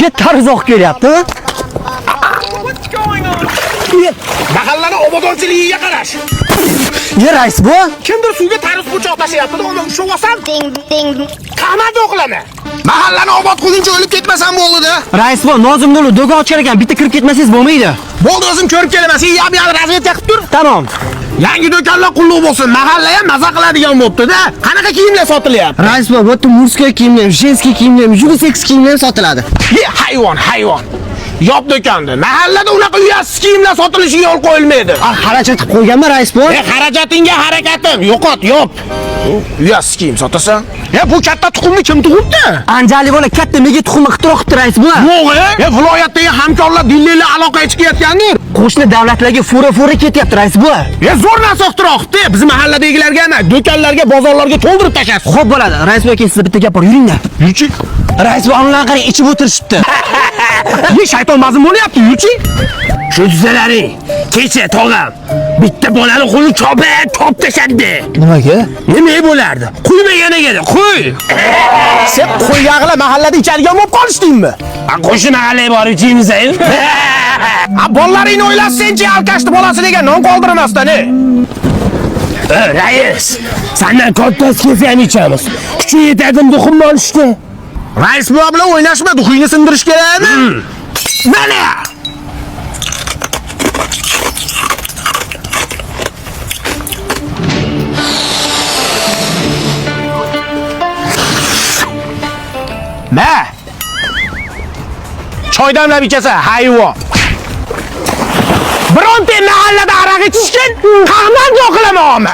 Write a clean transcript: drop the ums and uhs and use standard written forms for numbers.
Ye, tarzoq kelyapti. Mahallani obodonchiligiga qarash. Ye, rais bu? Kimdir suvga tarvuz po'choq tashlayapti-da, uni ushlab olsam, qamadi o'qlama. Mahallani obod qilguncha o'lib ketmasam bo'ldi-da. Rais bu, Nozim Nurli do'kon ochar ekan, bitta kirib ketmasangiz bo'lmaydi. Bo'ldi, o'zim ko'rib kelaman. Sen yam-yam razvedka qilib tur. Tamom. Yangi do'konlar qulluq bo'lsin, mahalla ham maza qiladigan bo'pti-da. Qanaqa kiyimlar sotilyapti? Rais bu, bu yerda мужской kiyimlar, женский kiyimlar, unisex kiyimlar ham sotiladi. Ye, hayvon, hayvon. Yop do'konni. Mahallada unaqa uyatsiz kiyimlar sotilishiga yo'l qo'yilmaydi. Ah, xarajat qilib qo'yganman rais bu. E, xarajatingga harakatim, yo'qot, yop. Uyatsiz kiyim sotasan. E, bu katta tuxumni kim tug'ibdi? Anjali bola katta mega tuxumni ixtiro qilibdi rais bu. Yo'q, e, viloyatdagi hamkorlar dillilar aloqaga chiqayotgandir. Qo'shni davlatlarga fura-fura ketyapti rais bu. E, zo'r narsa ixtiro qilibdi. Bizni mahalladagilarga emas, do'konlarga, bozorlarga to'ldirib tashlashdi. Xo'p bo'ladi. Rais bu aka, sizda bitta gap bor, yuringlar. Yurchi. Rais bu, onlarni qarang, ichib o'tirishibdi. Ye, shayton mazim bo'lyapti, yurchi. Shu tuzalaring. Kecha tog'am bitta bolani qo'li chopib top tashladi. Nimaga? Nima bo'lardi? Quymagan ekan, quy. Sen qo'ygag'ila mahallada ichadigan bo'lib qolishdingmi? A qo'shni mahallaga borib ichamiz. A bolalaringni o'ylasenchi, alkashni bolasi degan non qoldirmasdan, e. Rais, sandan kattasi kelsa ham ichamiz. Kuchi yetadimi duximni olishga? Rais buva bilan o'ynashma, duxingni sindirish kerakmi? Mana! Ma. Choy damlab ichasan, hayvon. Bironta mahallada aroq ichishgan, qahman yo'q qilaman.